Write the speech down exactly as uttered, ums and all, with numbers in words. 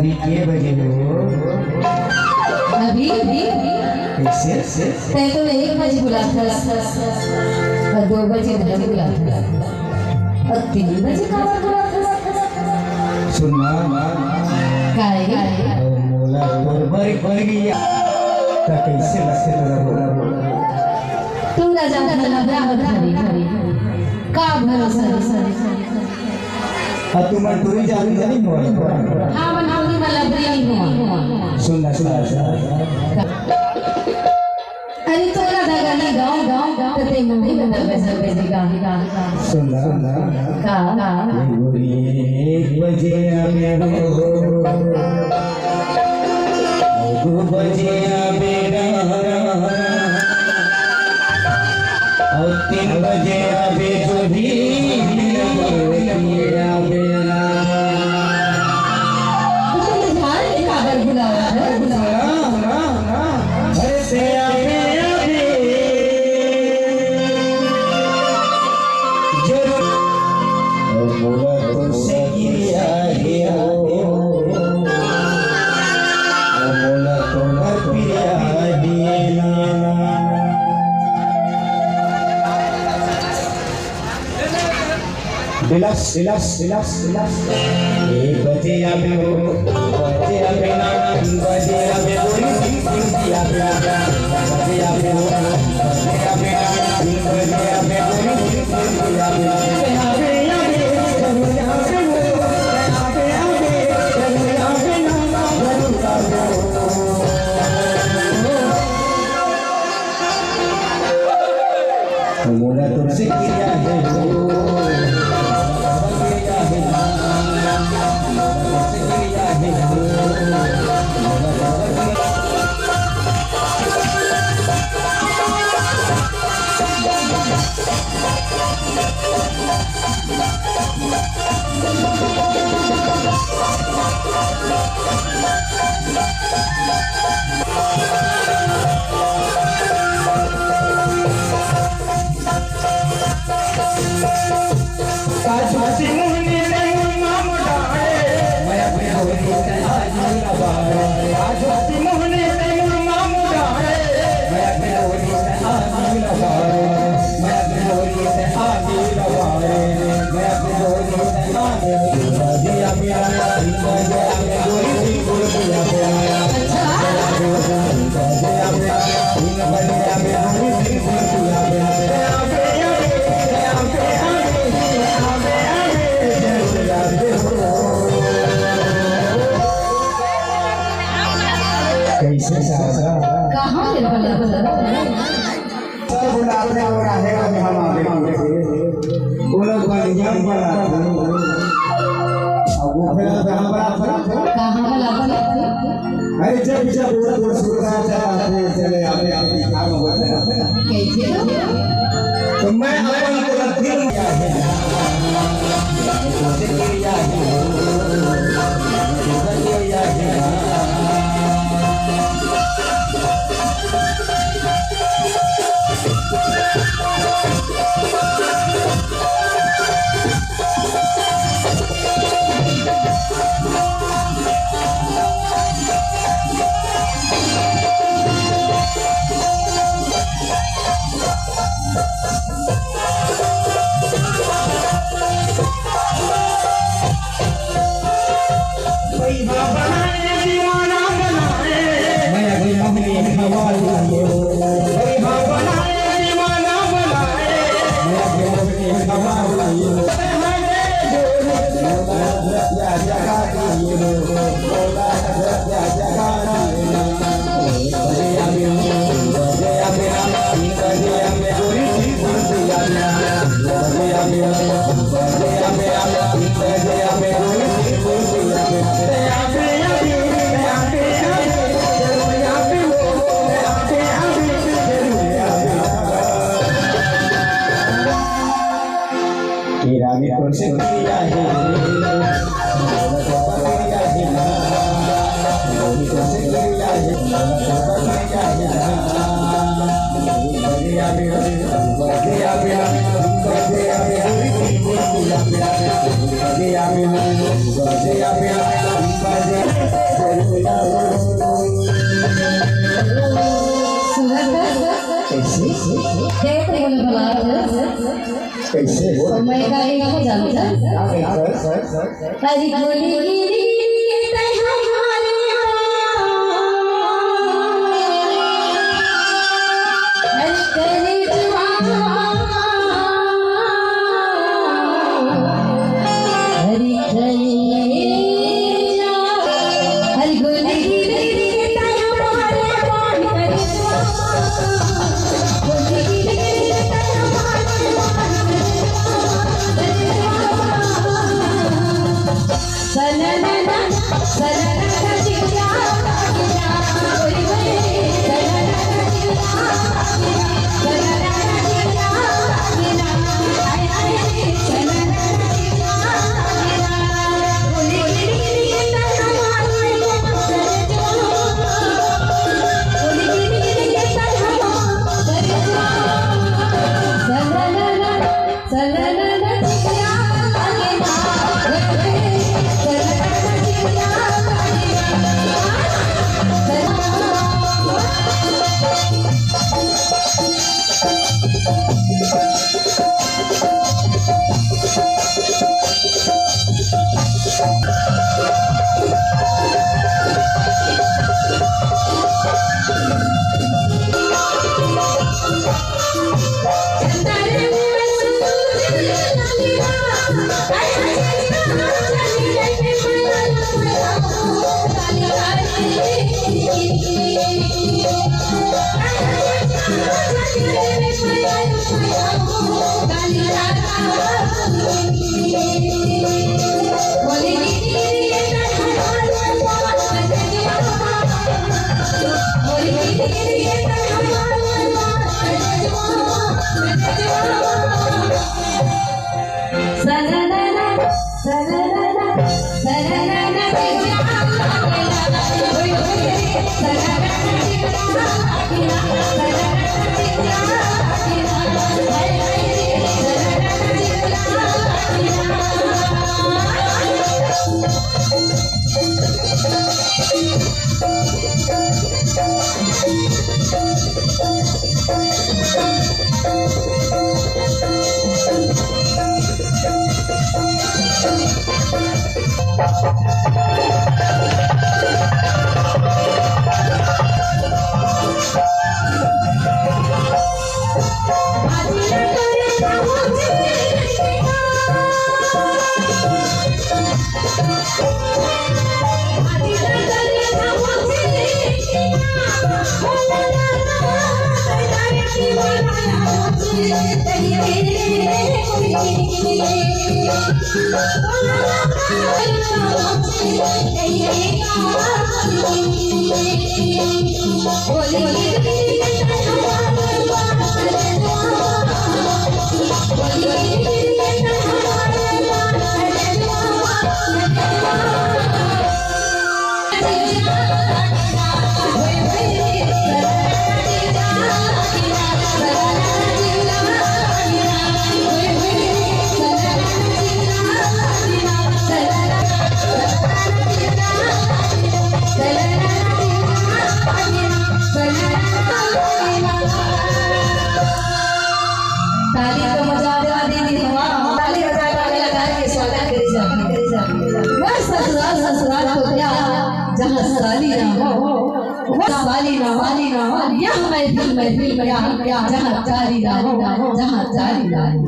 अभी के बजे हो? अभी, अभी। कैसे? तैं तो एक बजे बुलाथस, अउ दो बजे घर बुलाथस, अउ तीन बजे काबर बुलाथस? सुन ना। काय? अउ मोला तोर बर, बर गया। त कैसे लगथे तोला बोला, बोला? तू राजा भला बराबर हरी, हरी। का भरोसा, भरोसा? अउ तुमन टूरी जादू नहीं हो। हाँ, मन टूरी मन लबरी नहीं हो। सुन ना, सुन ना, सुन ना। अरे तोला दगा नहीं गाँव, गाँव, गाँव, ते मुंबई में दगा सब बेचे गाँव, गाँव, गाँव। सुन ना, सुन ना। का, का? एक बजे आवे हो, दो बजे आवे ना। अउ तीन बजे आबे तो भी आबे ना। तो तुम ध्यान से काबर बुलावा है? अरे से आबे, आबे। जरूर। अउ मोला तो से गिरिया हे हो। अउ मोला तो प्रिया हे ना। बिलस, बिलस, बिलस, बिलस। एक बजे आबे हो, बजे आबे ना, बजे आबे हो, बजे आबे हो, बजे आबे ना, बजे आबे हो, बजे आबे हो। मोला तोर से किया है हो, किया है ना, मोला तोर से किया है हो, मोला तोर से किया कैसे साहब? कहाँ ले बना? सब बुलाते हो रहे हैं, हम आगे पीछे। वो लोग बढ़िया बनाते हैं। अब वो फिर कहाँ बना था? कहाँ बना था? अरे जब, जब वो, वो सुरसा चलाते हैं, चले आते, आते, क्या बोलते हैं? कैसे? तो मैं अपन को दिल में देख बोल भला। कैसे हो? मैं का एक हो जाता। अरे गोरी गिरी तैं हमारे, अरे कलेजवा, अरे कलेजा, अरे गोरी गिरी तैं हमारे, ताली तो बजा दे, दे दी हवा। ताली बजा के लगा के स्वागत करे जाते, करे जाते। वह ससुराल, ससुराल तो क्या, जहाँ साली ना हो, वह साली ना हो, साली ना हो। यह महफिल, महफिल में क्या, क्या, जहाँ ताली ना हो, जहाँ ताली ना हो।